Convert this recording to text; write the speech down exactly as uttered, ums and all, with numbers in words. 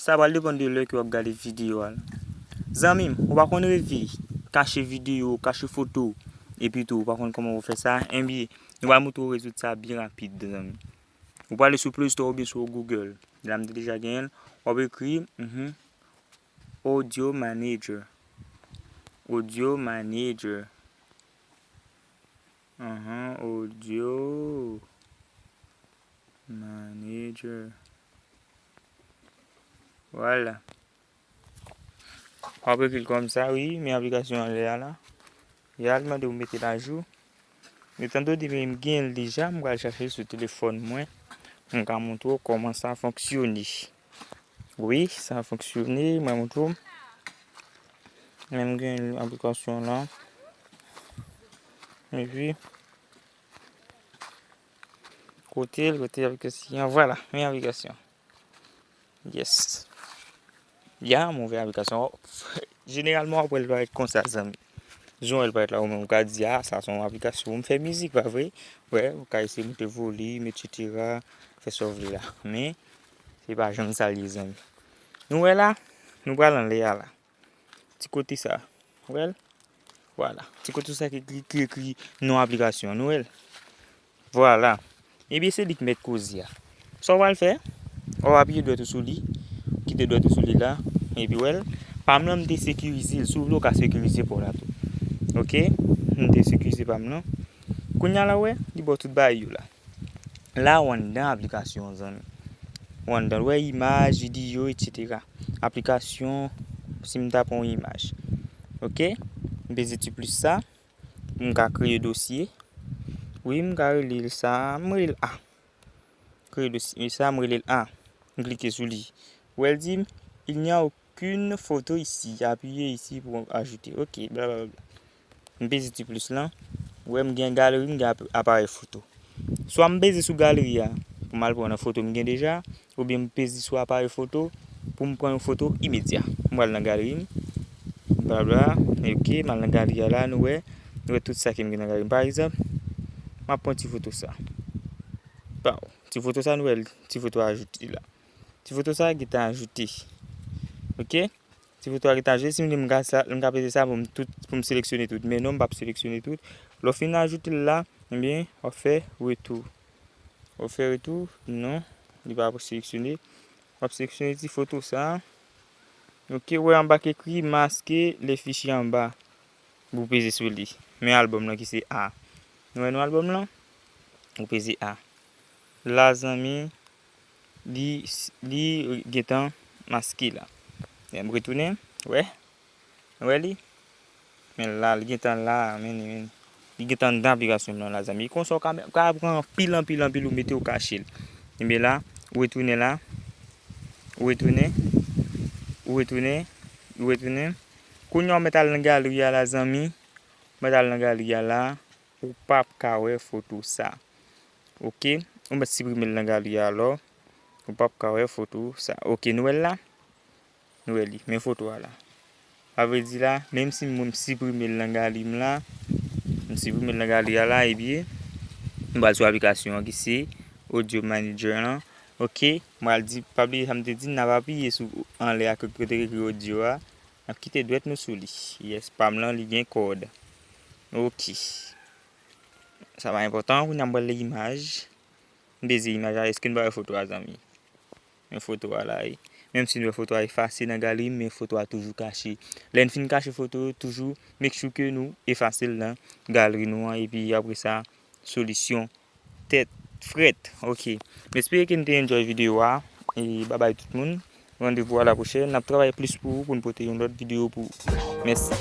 Sa pral depann de lè ke w ap gade videyo a la. Zanmi m, ou pa konn reve kache videyo, kache foto, epi tou, ou pa konn kòman pou fè sa, enbyen, nou pral montre w rezoud sa byen rapid, zanmi. Ou prale sou Play Store oubyen sou Google. La m te deja genyen l. W ap ekri, mhm, Audio Manager. Audio Manager. Ahan, Audio Manager. Vwala. W ap ekri l kòmsa, wi, men aplikasyon anlè a la. Y al mande w mete l ajou. Etan done m gen l deja, m pral chache l sou telefòn mwen. M ka montre w kòman sa fonksyone. Wi, sa fonksyone, mwen montre w. Men m gen aplikasyon lan. Epi, kote l, kote aplikasyon an? Vwala, men aplikasyon. Yes. Ya, m ouvè aplikasyon. Jeneralman, w ap wè l parèt konsa, zanmi. Jan w wè l parèt la, ou menm, ou ka di, a, sa se yon aplikasyon pou m fè mizik, pa vre? Wè, ou ka eseye moute volim, etsetera, fè sa w vle la. Men, se pa janm sa l ye, zanmi. Nou wè la, nou pral anlè a la. Ti kote sa. Ou wè l? Vwala. Ti kote sa ki, ki, ki ekri non aplikasyon an. Nou wè l? Vwala. Ebyen, se li k mèt koze a. Sa w pral fè? W ap apiye dwèt ou sou li. Kite dwèt ou sou li la. Epi, w wè l? Pa m lan, m te sekirize l. Si w vle, w ka sekirize pa w la tou. Oke? M te sekirize pa m lan. Kounye a la, w wè? Li ba w tout bagay yo la. La, w anndan aplikasyon an, zanmi. W anndan, w wè imaj, videyo, etsetera. Aplikasyon, si m ta pran yon imaj. Oke? M peze ti plis sa. M ka kreye dosye. Wi, m ka rele l sa. M rele l A. Kreye dosye sa, m rele l A. M klike sou li. W wè l di m, il n'y a aucune photo ici. Appuyez ici pour ajouter. Oke, blablabla. M peze ti plis lan. Ou wè m gen galeri, m gen ap-, aparèy foto. Swa m peze sou galeri a pou m al pran nan foto m gen deja, oubyen m peze sou aparèy foto pou m pran yon foto imedya. M pral nan galeri m. Blabla. Oke, m al nan galeri a la, nou wè. Nou wè tout sa ke m gen nan galeri m. Pa egzanp, m ap pran ti foto sa. Bon, ti foto sa, nou wè l, ti foto ajoute la. Ti foto sa gentan ajoute. Oke? Ti foto a gentan ajoute. Si m vle, m ka sa, m ka peze sa pou m tout, pou m seleksyone tout. Men non, m p ap seleksyone tout. Lè w fin ajoute l la, ebyen, w ap fè retou. W ap fè retou. Non, li pa seleksyone. W ap seleksyone ti foto sa. Oke, w wè anba k ekri maske le fichier anba. Pou peze sou li. Men albòm lan ki se A. Nou wè non albòm lan? Ou peze A. La, zanmi, li, li gentan maske la. M retounen, wè. Wè li? Men la, li gentan la, men, men. Li gentan anndan aplikasyon m nan la, zanmi. Konsa, w ka, ka pran anpil, anpil, anpil, ou mete, ou kache l. Ebyen la, ou retounen la. Ou retounen. Ou retounen. Ou retounen. Kounye a, w mèt al nan galeri a la, zanmi. Ou mèt al nan galeri a la. Ou p ap ka wè foto sa. Oke? Ou mèt siprime l nan galeri a alò. Ou p ap ka wè foto sa. Oke, nou wè l la? Nou wè li. Men foto a la. Sa vle di la, menm si mwen m siprime l nan galeri m la, m siprime l nan galeri a la, ebyen, m pral sou aplikasyon an ki se Audio Manager lan. Oke, m pral di, pa bliye sa m te di, n ap apiye sou anlè a kote ki ekri audio a. N ap kite dwèt nou sou li. Yes, pa m lan, li gen kòd. Oke. Sa pa enpòtan, kounye a m pral imaj. M peze imaj la, èske n pa wè foto a, zanmi? Men foto a la, wi. Menm si nou wè foto a efase nan galeri, men foto a toujou kache. Lè n fin kache foto yo, toujou make sure ke nou efase l nan galeri nou an, epi apre sa, solisyon tèt frèt. Oke. M espere ke n te enjoy videyo a. E babay tout moun. Randevou a la pwochèn. N ap travay plis pou ou, pou n pote yon lòt videyo pou ou. Mèsi.